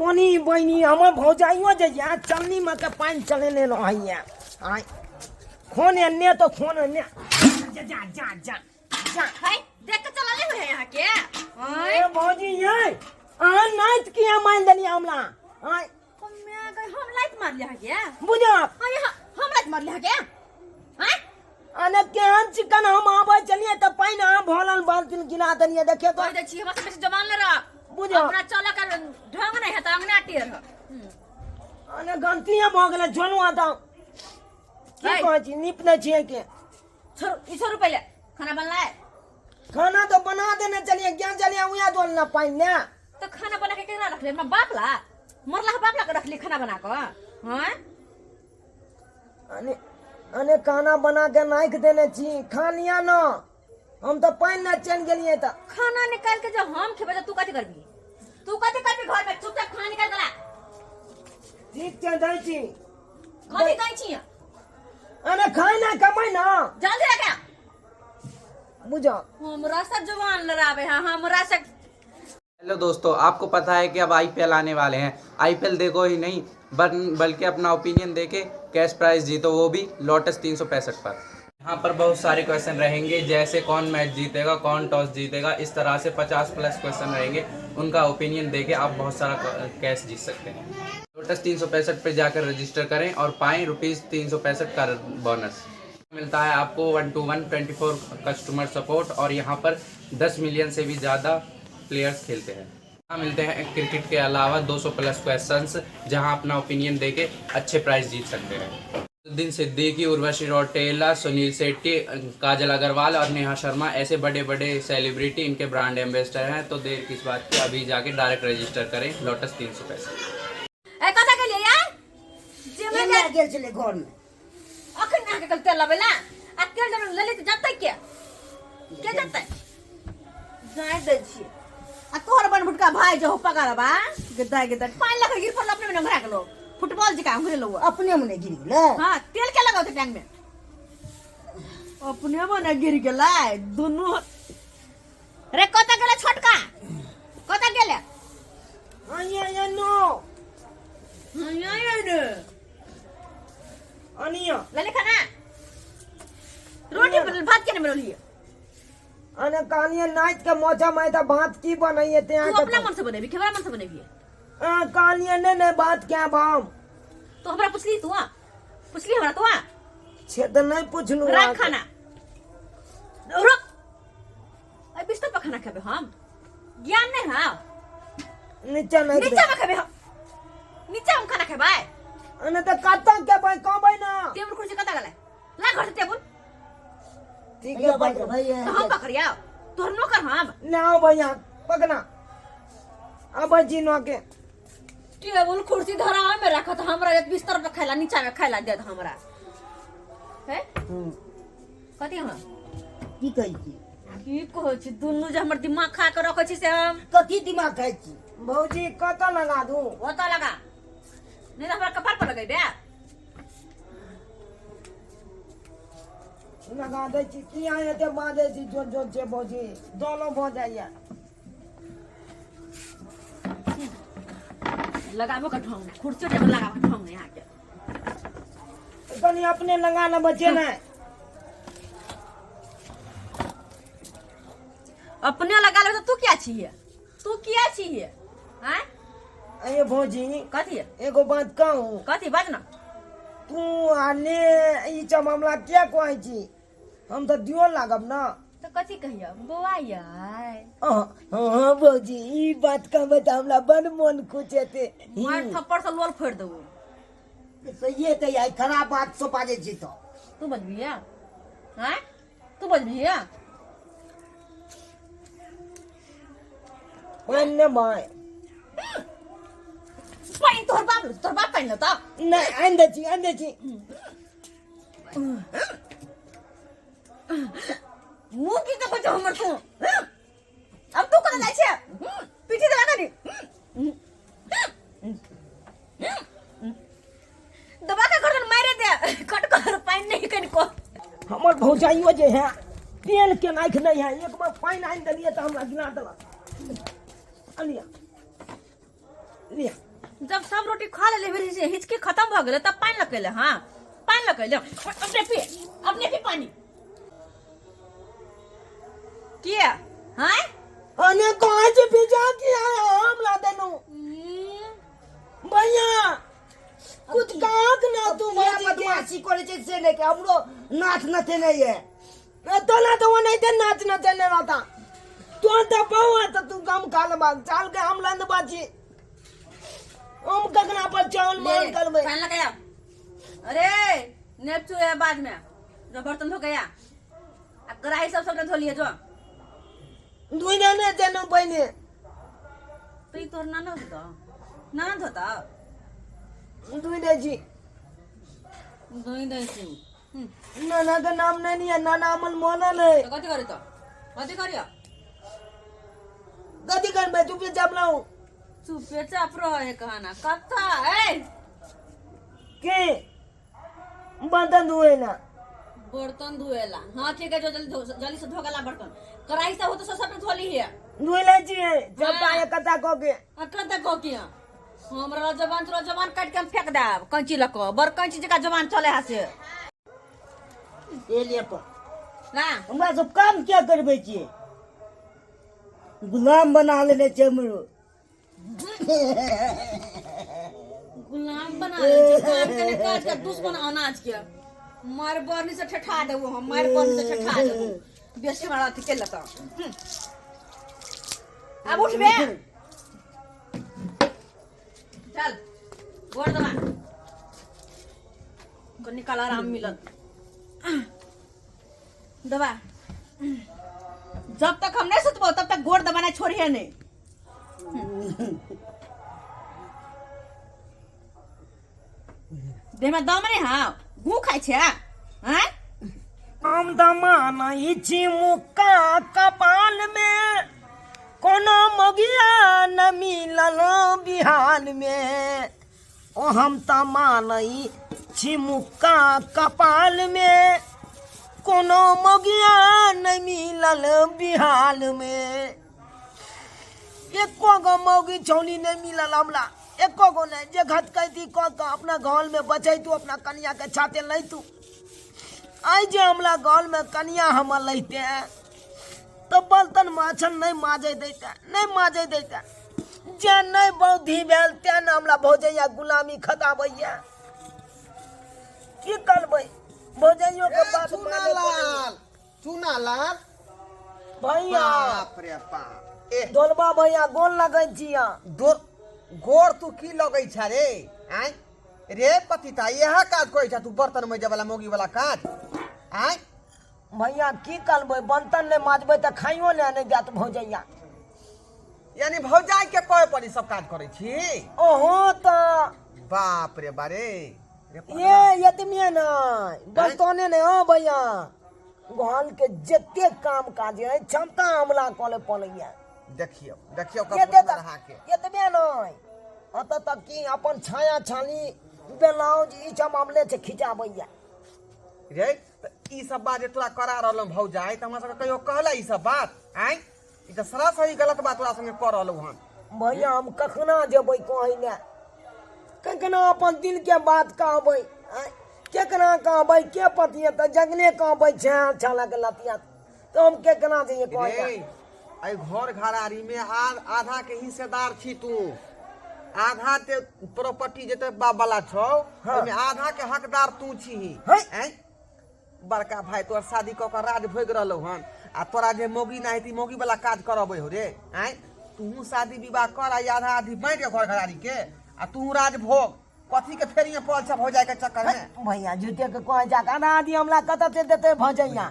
पानी बहिनी हमर भौजाइयो जे यऽ चलनीमे के पानि चलेने रहैया। आय खोन एन्ने तऽ खोन एन्ने, जा जा जा जा जा। है देख के चलले हुए है यहाँ के। आय ए भौजी ये अहाँ नाइत किया मानि देलियै हमरा? आय कम्या गई, हम लाइट मार लिया के बुझा। आय हम लाइट मार लिया के। आय अने केहन चिकन हम आबै चलिए तऽ पानि अहाँ भरल बाल्टीन गिरा देलियै, देखियौ कह तऽ। दै छी हमरा से बेसी जवान ले रह। बुझा। अपना चले का ढंग नहीं है त अंगना टेढ़। अने गलतीए भऽ गेलै, छोड़ू अहाँ। की है। कहै छी नीप नै छियै के? छोड़ू ई, छोड़ू, पहिले खाना बनलै? खाना तो बना देने चलिए, ज्ञान चलिए उया दोल ना पानि ने। तो खाना बना के केकरा रखले? अपना बाप ला? मरला बाप ला के रखली खाना बना के? हाँ अने अने खाना बना के नाखि देने छी, खा लिया न, हम तऽ पानि ने चलि गेलियै तऽ। खाना निकाल के जब हम खेबै तऽ तू कथी करबी? तू कथी करबी घर में? चुपचाप खाना निकाल के ला। ठीक छै, दै छी। कथी दै छी? अरे खाय ना, कमाय ना। जल्दी रखा। बुझा। हमरा से जवान लड़ावे है हमरा से। हेलो दोस्तों, आपको पता है कि अब आईपीएल आने वाले हैं। आईपीएल देखो ही नहीं बल्कि अपना ओपिनियन देके कैश प्राइज जीतो, वो भी लोटस 365 पर। यहाँ पर बहुत सारे क्वेश्चन रहेंगे, जैसे कौन मैच जीतेगा, कौन टॉस जीतेगा, इस तरह से 50 प्लस क्वेश्चन रहेंगे। उनका ओपिनियन देके आप बहुत सारा कैश जीत सकते हैं। लोटस 365 पे जाकर रजिस्टर करें और पाएँ ₹365 का बोनस। मिलता है आपको 1 to 1 24 customer support और यहाँ पर 10 मिलियन से भी ज़्यादा प्लेयर्स खेलते हैं। यहाँ मिलते हैं क्रिकेट के अलावा 200 प्लस क्वेश्चंस, जहाँ अपना ओपिनियन देके अच्छे प्राइज जीत सकते हैं। दिन सिद्दीकी, उर्वशी रौटेला, सुनील शेट्टी, काजल अग्रवाल और नेहा शर्मा ऐसे बड़े बड़े सेलिब्रिटी इनके ब्रांड एम्बेसडर हैं। तो देर किस बात की, अभी जाके डायरेक्ट रजिस्टर करें लोटस 365। ए कथा के लिए यार जे मैं केना गेल छलै घरमे? अखन अहाँके कल तेल लबै ला आ तेल जब लेली तऽ जतै के के जतै जाय दै छियै। आ तोहर बन भुटका भाई जो पकड़बा गद्दा गद्दा पानि लऽ कऽ गिर पड़ल अपने में घरा गेलो, फुटबॉल जकाँ घुरेलो। अपने मने गिर गेलै? हाँ, तेल के लगाओ टांग में, अपने मने गिर गेलै दुनू। रे कतऽ गेलै छोटका? कतऽ गेलै? आइए आइए नो। हाँ रे। अनिया। लले खाना, रोटी बनल, भात केना बनलियै? अने कहलियै नाइत के मौसम है तऽ भात की बनैये ते। तू अपना मन से बनेबी कि हमरा मन से बनेबी? कहलियै नहि नहि भात क्या भाम। तो हमरा पुछली? तू पुछली हमरा? तू से तऽ नहि पुछलहुँ। राख खाना, रुक। अरे बिस्तर पर खाना खेबे हम? ज्ञान नहीं है? नीचा नहीं? नीचा में खेबे हम? नीचा हम खाना खेबै? अने तऽ कतऽ खेबै, कहबै ना। टेबुल कुर्सी कतऽ गेलै? ला घर से टेबुल। ठीक है भाई। भैया। तो हम पकड़िया तोहर नौकर हम? ना आओ भैया, पकड़ा अब जी नो के। टेबुल कुर्सी धरा में रखत, हमरा जे बिस्तर पर खाइला, नीचा में खाइला देत हमरा है? कथी हम? की कहै छी? की कहै छी? दुनू जे हमर दिमाग खा के रखै छी से हम। कथी दिमाग खाइ छी? भौजी, कतऽ लगा दू? ओतऽ लगा, नहीं तऽ हमरा कपार पर लगेबे। लगा दै छी। किया एते बाजै छी? जोर जोर छै भौजी, दोनो भऽ जाइया। लगाबो के ढंग, कुर्सी टेबुल लगाबो के ढंग यहाँ के। कनी अपने लगा ने बचे ने। अपने लगा ले। तू क्या छियै? तू किया छियै? आँय? अरे भौजी। कथी? एगो बात कहूँ? कथी? बाज ना। तू आ ने ई सब मामला किया कहै छी? हम तऽ दियो लागब ना। तऽ कथी कहिया बौआ यै? हाँ भौजी, ई बात कहबै तऽ हमरा बड़ मोन खुश हेतै। मार थप्पड़ से लोल फोड़ि देबो। सहिए तऽ यार, खराब बात सब बाजै छी तऽ। तू बजबिहे? आँय, तू बजबिहे? पानि ने भाय। पानि तोहर बाप, तोहर बाप पानि लेता? नहि, आनि दै छी, आनि दै छी। मुँह की देखै छौ हमर तू? अब तू कतऽ जाइ छै? पीठी देला कनी दबा के गर्दन मारे दे, कट कर पानि नहीं कनिको। हमर भौजाइयो जे है तेल के नाखि नहि है। एक बार पानि आनि देलियै तऽ हमरा गिरा देलक। अलिया। लिया। जब सब रोटी खा लेले, फिर हिचकी खत्म भ गेलै तब पानि लकेले। हाँ, पानि लकेले। अपने पी, अपने पी पानि। किया हाँ? अने कहाँ से पीछा किया है हम ला देनु भैया, कुछ कहाँ ना तू किया भौजी के। बदमाशी करे छै से नहि के हमरो नाच नचे नहि ये। तो ना तो वो नहीं थे नाच नचे नहीं रहता तो तो बहु तो तू कम खा लेबा चाल के हम लंद बाची हम ककना पर चावल मान करबे। पानि लकेया। अरे नेपचू है बाद में जो बर्तन धो गया आ कढ़ाई सब सबने धो लिए जो। दुई ने देनु पहिने। तो ई तोहर ननद होतो, ननद होतो। दुई दे छी। धोई दै छी। नाना के नाम नहीं है, नाना अमल मोहन है। तो कथी करी? तो कथी करियो? कथी करबे? चुपे चाप लाऊ। चुपे चाप रहे कहना कथा ए। के बर्तन धोए ना। बर्तन धोएला? हाँ, ठीक है, जो जल्दी धो, जल्दी से धो गला बर्तन। कढ़ाई सब हो तो सब सबने धो ली है। धोए ले छियै जब हाँ। आया कथा कह के। आ कता कह के हमरा जबान, तोरा जबान काट के हम फेंक देब कंची लक बड़ कंची जका जबान चले हा से। एलिए पर ना। हमरा सब काम किया करबै छियै? गुलाम बना लेने छै हमरो। गुलाम बना ले छै, काम के ने काज के दुश्मन अनाज के मार बरनी से ठेठा देबो हम, मार बरनी से ठेठा देबो। बेसी मारा अथी के लता। अब उठ बे, चल गोड़ दबा को निकाल, आराम मिलत। दबा। जब तक हम नहीं सुतबो तब तक गोड़ दबाना छोड़िए नहीं। देह में दम नहीं? हाँ, गू खाइ छै आँय? हम तऽ मानै छी मुक्का कपाल मे, कोनो मोगिया न मिलल बिहान मे। ओ हम तऽ मानै छी मुक्का कपाल मे, कोनो मोगिया न मिलल बिहान मे। एको गो मौगी छौनी नहि मिलल हमरा, एको गो नहि जे घटकैती कऽ कऽ अपना घरमे बचैतू, अपना कनियाके छाते लैतू। आइ जे हमरा घरमे कनिया हमर लैते तऽ बर्तन माछन नहि माजै दैते, नहि माजै दैते। जे नहि बौद्धि भेल तें ने हमरा भौजैया गुलामी खताबैया। की करबै, भौजैयो के बात मानै पड़ैया। चूनालाल, चूनालाल। भैया। बाप रे बाप, ए। डोलबा भैया, गोल लगै छिया। दो गोर तू की लगै छ रे? आय रे पतिता, इएह काज करै छ तू, बर्तन मजे वाला मौगी वाला काज? आय। भैया, की करबै? बर्तन नहि माजबै तऽ खाइयो ने नहि देत भौजैया। यानी भौजाई के कहे पड़ी सब काज करै छी? ओहो तऽ। बाप रे बारे रे। ये एतबे नहि, बर्तने नहि। हँ भैया, घर के जते काम काज है क्षमता हमला कऽ पड़ैया। देखियौ, देखियौ। एते कपूर तक रहा के। एतबे नहि, एतऽ तक कि अपन छाया छाली ब्लाउज ई सब मामले से खिंचाबैया। रे, तऽ ई सब बात जे तोरा करा रहलहुँ भौजाई, तऽ हमरा सबके कहियो कहला ई सब बात? आँय, ई तऽ सरासरी गलत बात तोरा संगे कऽ रहलहुँ हन। भैया, हम कखना जेबै कहै लए? कखना अपन दिल के बात कहबै? आँय, केकरा कहबै? के पतिया तऽ जगले कहबै छै छाला के लतिया, तऽ हम केकरा जइयै कहै रे लए? एहि घर घरारी में आधा के हिस्सेदार छी तू। आधा ते प्रॉपर्टी जते बाप वाला छौ, ओहिमे आधा के हकदार तू छी। है। आँय, बड़का भाई तोहर शादी कऽ कऽ राज भोगि रहलौ हन आ तोरा जे मौगी ना हेती, मौगी वाला काज करबै हो रे? आँय, तूहू शादी विवाह कर आ ई आधा आधी बाँटि के घर घरारी के आ तूहू राज भोग। कथी के फेरिये पड़ल छ भौजाई के चक्कर में? भैया, झूठे के कहे जाके आधा आधी हमरा कतऽ से देतै भजैया?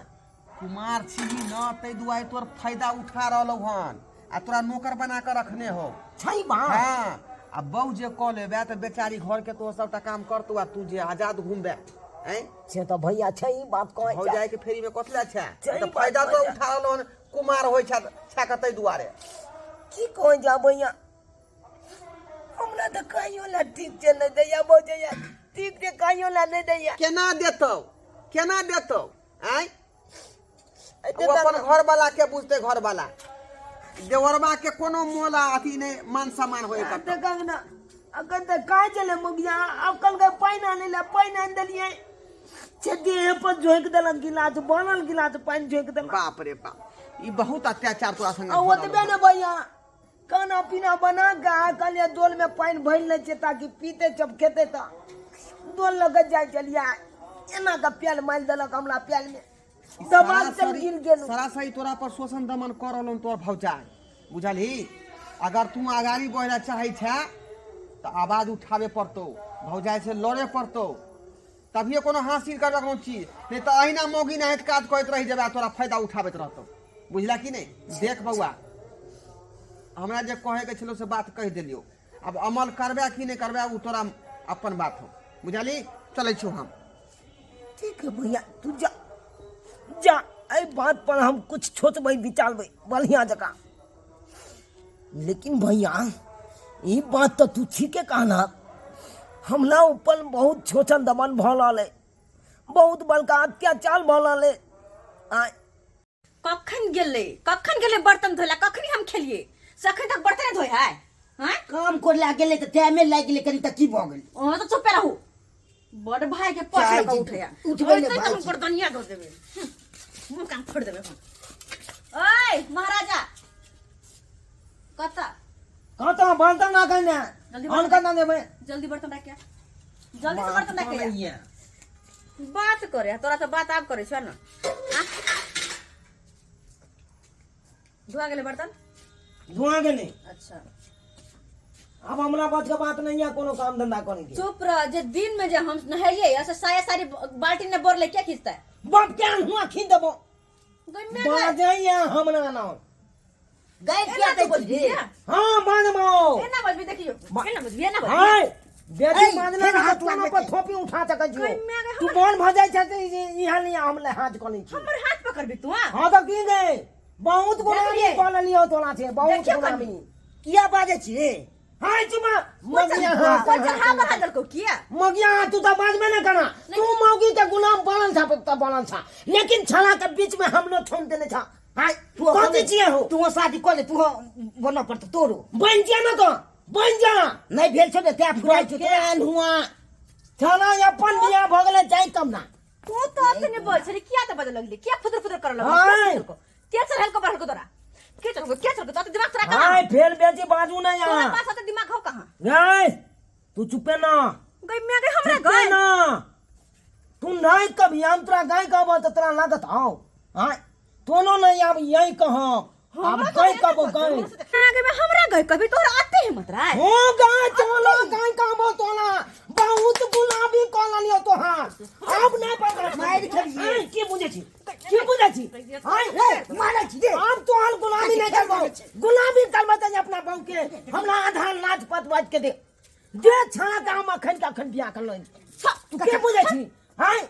कुमार छीही न, ताहि दुआरे तोर फायदा उठा रहलौ हन आ तोरा नौकर बना कऽ रखने हो। छै बा। हाँ, आ बहू जे कऽ लेबे तऽ बेचारी घर के तोहर सबटा काम करतौ आ तू जे आजाद घूमबे। आँय। से तऽ भैया छै, ई बात कहै छै। भौजाई के फेरी में कथी लए छै? छै तऽ बात फायदा तो भैया। उठा रहलौ हन, कुमार होइ छै छै के ताहि दुआरे। की कहै जा भैया, हमरा तऽ कहियो ला ठीक छै नहि दैया भौजैया, ठीक छै कहियो ला नहि दैया। केना देतौ, केना देतौ? आँय। एते ओ अपन तक घर वाला के बुझते, घर वाला। देवरबा के कोनो मोल आ अथी नहि मान सम्मान होय कतौ। देखक ना अखन तऽ कहाँ चले मुगिया आब कल के पानि आनै लए पानि आनि देलियै से देह पर झोंकि देलक गिलास बनल गिलास पानि झोंकि देलक। बाप रे बाप, ई बहुत अत्याचार तोरा संगे आ भऽ ओतबे रहल ने भैया, खाना पीना बना कऽ आ कहलियै डोल में पानि भरि लै छियै ताकि पीते जब खेतै तऽ डोल लऽ कऽ जाइ छलियै, एना कऽ प्याल मारि देलक हमरा प्याल में, दबाग चल गिर गेलहुँ। सरासरी तोरा पर शोषण दमन कऽ रहलहुँ तोहर भौजाइ, बुझलही? अगर तू अगाड़ी बढ़ै लए चाहै छे तऽ आवाज उठाबे पड़तौ, भौजाइ से लड़े पड़तौ, तभिए कोनो हासिल करबे कोनो चीज, नहीं तऽ अहिना मौगी नाहित काज करैत रहि जेबै आ तोरा फायदा उठाबैत रहतौ, बुझला कि नहि? देख बौआ, हमरा जे कहैके छलो से बात कहि देलियौ, आब अमल करबे कि नहि करबे ओ तोरा अपन बात हो, बुझलही? चलै छियौ हम। ठीक है भैया, तू जा जा, एहि बात पर हम कुछ सोचबै विचारबै बढ़िया जकाँ। लेकिन भैया ई बात तऽ तू ठीके कहना, हमरा ऊपर बहुत शोषण दमन भऽ रहल है, बहुत बड़का अत्याचार भऽ रहल है। आँय कखन गेलै, कखन गेलै बर्तन धोला, कखनी हम खेलिए से अखन तक बर्तन धोए है? हाँ काम करला गेलै तऽ टाइमे लागि गेलै कनि, तऽ की भऽ गेलै? अहाँ तऽ चुपे रहू, बड़ भाई के पछ चाय लऽ कऽ जी, उठैया उठबै ने ओइसे तऽ भाय हम जी। बर्तनिया धो देबै, मुँह कान फोड़ देबै हम। ओए महाराजा कतऽ? कतऽ बर्तन राखै ने जल्दी हम कतऽ देबै? जल्दी बर्तन राख के, जल्दी से बर्तन राख के आ। बात करे तोरा तऽ बात आब करे छौ ने। आ? धोआ गेलै बर्तन? धुआं गेलै। अच्छा आब हमरा बस के बात नहीं है कोनो काम धंधा करे के। चुप रह, जे दिन में जे हम नहेलिए से साया सारी बाल्टी ने बोरले के खींचता? बाप के हुआ खींच देबो। गई मैं गई। बाजैया हमरा नाम गई एना किया तो दै छी बजबी रे? हाँ बाजबो। एना बजबी देखियो, एना बजबी, एना बजबी। हाय बेटी ऐ, बाजले फेर ना हाथ तू लगबै पर छै। थोपी उठा सकै छियो। गई मैं गई, तू बन भऽ जाइ छै तऽ इहाँ नहीं हम ले हाथ कऽ लै छी। हमर हाथ पकड़बी तू? हाँ हाँ तऽ की गई, बहुत गुलामी देखलियै? कऽ लेलियौ तोरा से, बहुत देखियौ गुलामी। कनी। किया बाजै छी रे? हाय चुमा मगिया हाथ कोचर हा बढ़ा देलको किया? मगिया तू तऽ बाजबे ने करा, तू मौगी के गुलाम बनल छा तऽ बनल छा, लेकिन छला के बीच में हमलो छोड़ देने छा। हाय तू कथी छियै हो? तू शादी कऽ ले, तू बनऽ पड़तौ तोरो। बनि जा ने तो बनि जा। नहि भेल छौ ने तैं फुराइ छौ तोरा। केहन हुआ छला अपन बियाह भऽ गेलै जाय कम ना। तू तो अपने बोल छली, किया तऽ बजऽ लगली, किया फुदर फुदर करऽ लगली? हाय। के चढ़ल को बढ़ल को तोरा, के चढ़ल को, के चढ़ल को तोरा दिमाग तोरा कहाँ? हाय फेर बेसी बाजू ना तोरा यहाँ। पास होते दिमाग हो कहाँ? गई तू चुपे ना। गई मैं गई, हमरा चुपे गई ना तू नहीं कभी हम तोरा गाय कहबो तऽ तोरा लागत हौ। हाँ तोनो नहीं आब यही कहब, आब गई कहबो गई। आगे में हमरा गई कभी तोरा आते हिम्मत रहा है? हो गाय चलो गाय कहबो तोला बहुत गुलाबी कऽ लेलियौ तोहार, आब नहीं पकड़ मारि खेलियै। की बुझै छी, की बुझै छी? आँय, रे, मारै छी रे। आब तोहर गुलामी नहीं करबो, गुलामी करबो तऽ अपना बहू के हमरा आधा लाज पत बाज के दे दे छाड़ा के हम अखन के अखन बियाह करलो। तू के बुझै छी? आँय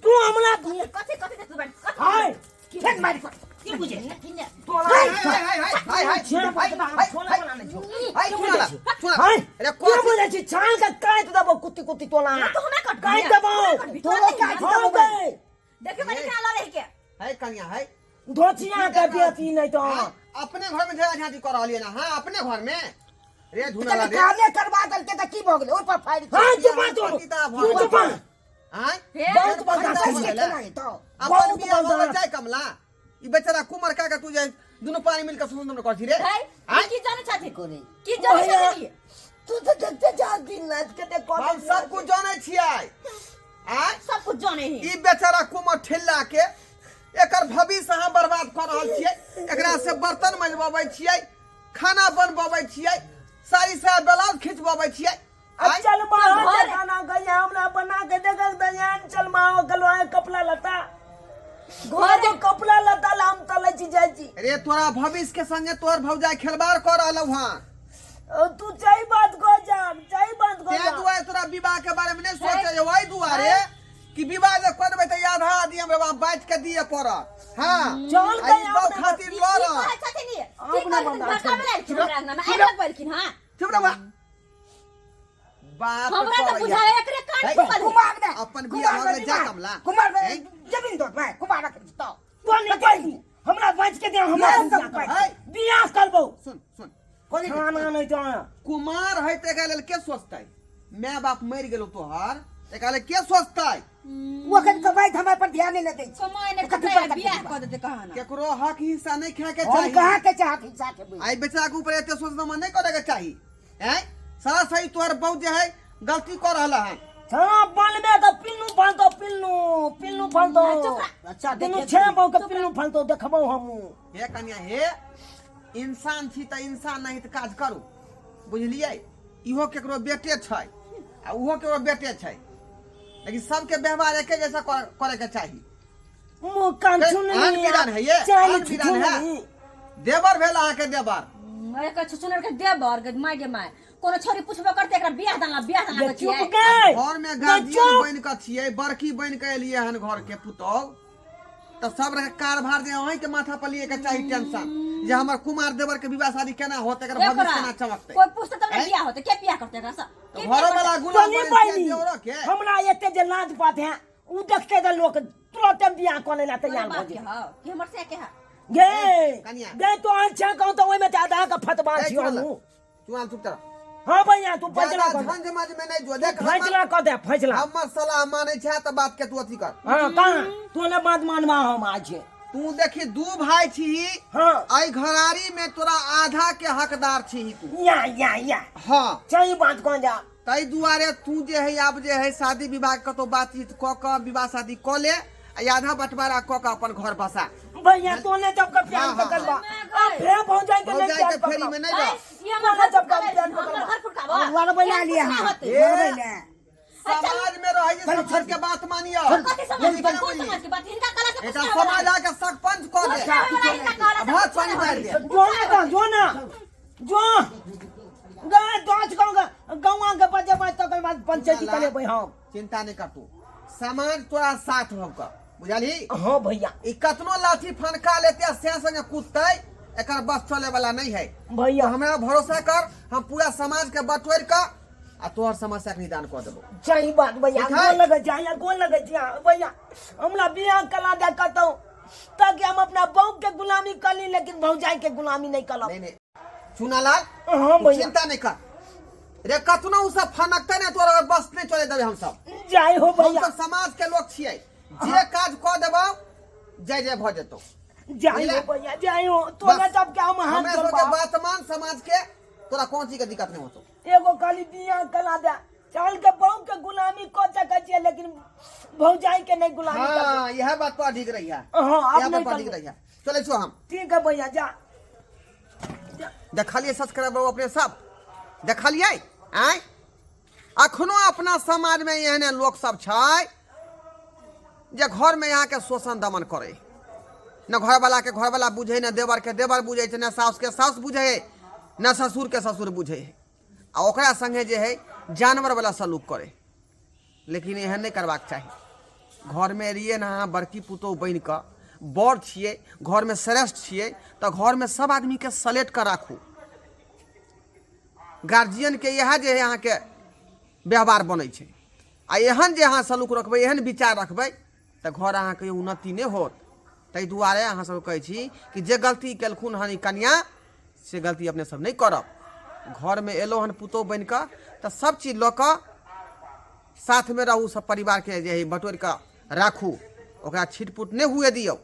तू हमरा कथी कथी दे तू बैठ कथी? आँय फेर मारि कर। की बुझै छी? तोरा हाय हाय हाय हाय हाय छेड़ हाय बचबा हाय छोड़े वाला नहीं छौ। हाय सुना ला, सुना हाय अरे के कथी बुझै छी? छाल के काटि देबो कुत्ती कुत्ती तोला। तो हमरा कट काटि देबो। तोरो काटि हाँ देबो। गई देखियो कनी केना लड़े के है कनिया है धोचिया के बेटी नहीं तो हाँ, अपने घर में झगड़ा झांटी कर रहलियै ना। हाँ अपने घर में रे धुना कनि रे कामे करवा देलकै तऽ की भऽ गेलै? ओहि पर फाड़ि हाँ चुपा तू तू चुपा। आँय हे बहुत बदमाश फायदा है। भऽ गेलै। केना हेतौ? अपन बहुत बियाह भऽ बदमाश। जाय कमला, ई बेचारा कुमर का के तू जे दुनू पानी मिलके सुन कर छी रे। है आँय? की जाने छथिन? कोने? की जाने भैया, छथिन? तू तो देखते जा दिन रात के देखो। हम सब कुछ जानै छियै। आँय सब कुछ जाने ही। ई बेचारा कुमर ठेला के एकर भविष्य अहाँ बर्बाद कऽ रहल छियै। एकरा से बर्तन मजबबै छियै, खाना बनबबै छियै, साड़ी साया ब्लाउज खिंचबबै छियै। अब आँय? चल बाहर घर- से खाना गया हमरा बना के देखक दयान चल माओ गलवाए कपड़ा लता घर घर कपड़ा लता ला हम तले छी जाइ छी। रे तोरा भविष्य के संगे तोहर भौजाई खेलबाड़ कऽ रहलौ हँ। ओ, तू चाही बात कह जा, चाही बात कह तें जा। दुआरे तोरा विवाह के बारे में नहीं सोचे वही दुआरे कि विवाह जे करबै तऽ आधा आधी हमरा बाप बाँटि के दिए पड़त। हाँ चल आ गया ई बहू अपने खातिर की लड़। कहै छथिन ई? की अपना कहै छथिन? बंदा भड़काबै छै। लए एलखिन हमरा अंगना में, आबि लगबेलखिन, हाँ। चुप रह बा। बात हमरा तऽ करैया। बुझाय एकरे कान है, ठुकल है। कुमार दे अपन बियाह कुमार भऽ गेलै, जा कमला। कुमार दे है? जमीन दो मैं कुमार रख तो तो नहीं पड़ी। हमरा बाँच के दे हमरा नहि, बियाह करबौ। है। बियाह करबौ सुन सुन कोनी खाना नहीं तो कुमार है तऽ एकरा लेल के सोचतै माय बाप मरि गेलो तोहर एकरा लेल के सोचतै ओखन कमाई हमरा पर ध्यान नहीं दै छै कमाई नहि कथी करतै पर कथी बियाह पर? कऽ देतै कहाँ ना केकरो हक हिस्सा नहीं खाए के हम चाही कहाँ के चाहत हिस्सा खेबै आई बेचारा के ऊपर एते सोच नहीं करे के चाही हैं सारा सही तोहर बहु जे है गलती कर रहल है छना बनबे तऽ पिल्लू फलतो पिल्लू पिल्लू फलतो अच्छा दुनू देखे छे बहु के पिल्लू फलतो देखबौ हमू हे कन्या हे इंसान छी तऽ इंसान नहीं तऽ काज करू बुझलियै इहो केकरो बेटे छै आ ओहो केकरो बेटे छै लेकिन सबके व्यवहार एके जैसा करे के चाही मुँह कान हे, सुनली आन बिरान है ये, चाल आन बिरान है। छुछुनली देवर भेल अहाँके देवर एकर छुछुनर के देबर गे माय गे माय कोनो छोरी पुछबो करते एकरा बियाह दान बियाह दान गे के चुप छियै गे घर में गे गार्जियन चुप बनि कऽ छियै बड़की बनि कऽ एलियै हन घर के पुतोह तऽ सब रहे कारभार जे अहीं के माथा पर लिए के चाही टेंशन जे हमर कुमार देवर के विवाह शादी केना होत एकर भविष्य केना चमकतै कोई पूछते तब ना हैं? बियाह होते के बियाह करते एकरा से तऽ घरो वाला गुलाम तनी बनि छियै बहिनी देवरो के हमरा एते जे लाज पात है उ देखते जे लोक तुरंत बियाह कऽ लेला तैयार भऽ बाप के जेतै हौ कि हमर से के है गे कनिया। गे तो अहाँ छे कहूँ तऽ ओहिमे तऽ आधा के फतवा ए, छियौ चुनाल हमहूँ चुनाल चुप कर हाँ भैया तू फैसला ज्यादा कर दे झंझ मझ में नहीं जो देख फैसला कर दे फैसला हमर सलाह मानै छै तऽ बात के तू अथी कर हाँ कहाँ तू ने बात मानवा हम आज तू देखी दू भाई छी हाँ एहि घरारी में तोरा आधा के हकदार छी तू या या या हाँ सही बात कह जा ताहि दुआरे तू जे है आब जे है शादी विवाह कतौ बातचीत कऽ कऽ विवाह शादी कऽ ले आ आधा बंटवारा कऽ कऽ अपन घर बसा भैया तो ने जब का प्यार हाँ, हाँ, पकड़वा हाँ। अब फेर पहुंच जाए के नहीं भौजाई प्यार के फेरी पकड़वा में नहीं रह ये हमर तोने घर जब का फुटकाबे, प्यार हमर पकड़वा घर फुटकाबो घर बना लिया एहन हाँ होतै। घर बना समाज में रहै जे समाज के बात मानियो कथी समाज के कोन समाज के बात हिनका कला से एकटा कुछ ना समाज आके सरपंच कऽ दे होला। हिनका कला से भात कुछ ना पानी डालि दे जो ना तो जो ना जो गाय दोच गाँव गाँव के बजे बजे तकर बाद पंचायती करेबै हम चिंता नहीं कर तू समाज तोरा साथ होकर बुझलही हाँ भैया ई कतनो लाठी फनका लेते आ से संगे कूदते एकर बस चले वाला नहीं है भैया तो हमरा भरोसा कर हम पूरा समाज के बटोर के आ तोहर समस्या के निदान कऽ देबो सही बात भैया ठीक है? गोर लगै छै यहाँ गोर लगै छै यहाँ भैया हमरा बियाह कला दे कतौ ताकि हम अपना बहू के गुलामी कर ली लेकिन भौजाई के गुलामी नहीं करब नहीं नहीं चुनालाल हाँ तू भैया चिंता नहीं कर रे कतनो उ सब फनकते ने तोरा बस नहीं चले देबे हम सब जय हो हम भैया सब समाज के लोग छियै जे काज कऽ देबो जय जय भऽ जेतौ जय हो बुझले? भैया जय हो तोरा बस। जब के हम हाथ हमरा सबके जोड़बा बात मान समाज के तोरा कोन चीज के दिक्कत नहीं होतो एगो खाली बियाह करा दे चल के बहू के गुलामी कऽ सकै छियै लेकिन भौजाई के नहीं गुलामी करबै। हाँ यह बात पर अधिक रही है हाँ अब यह नहीं बात पर अधिक करबै रही है चलै छो हम ठीक है भैया जा देखलियै सब्सक्राइबर अपने सब देखलियै आँय अखनो अपना समाजमे एहने लोक सब छै जे घरमे अहाँके शोषण दमन करै न घरवलाके घरवला बुझै न देवरके देवर बुझै छै न साउसके साउस बुझै है न ससुरके ससुर बुझै है आ ओकरा संगे जे है जानवरवला सलूक करै लेकिन एहन नहि करबाक चाही घरमे एलियै ने अहाँ बड़की पुतोहु बनि कऽ बड़ छियै घरमे श्रेष्ठ छियै तऽ घरमे सब आदमीके सलेट कऽ राखू गार्जियनके इएह जे है अहाँके व्यवहार बनै छै आ एहन जे अहाँ सलूक रखबै एहन विचार रखबै तऽ घर अहाँके उन्नति नहि होत ताहि दुआरे अहाँ सबके कहै छी कि जे गलती केलखुन हन ई कनिआँ से गलती अपने सब नहि करब घरमे एलहुँ हन पुतोहु बनि कऽ तऽ सब चीज लऽ कऽ साथमे रहू सब परिवारके जे हइ बटोरि कऽ राखू ओकरा छिटपुट नहि हुए दियौ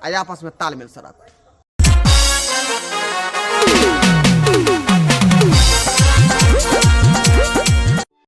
आ आपसमे तालमेलसँ राखू।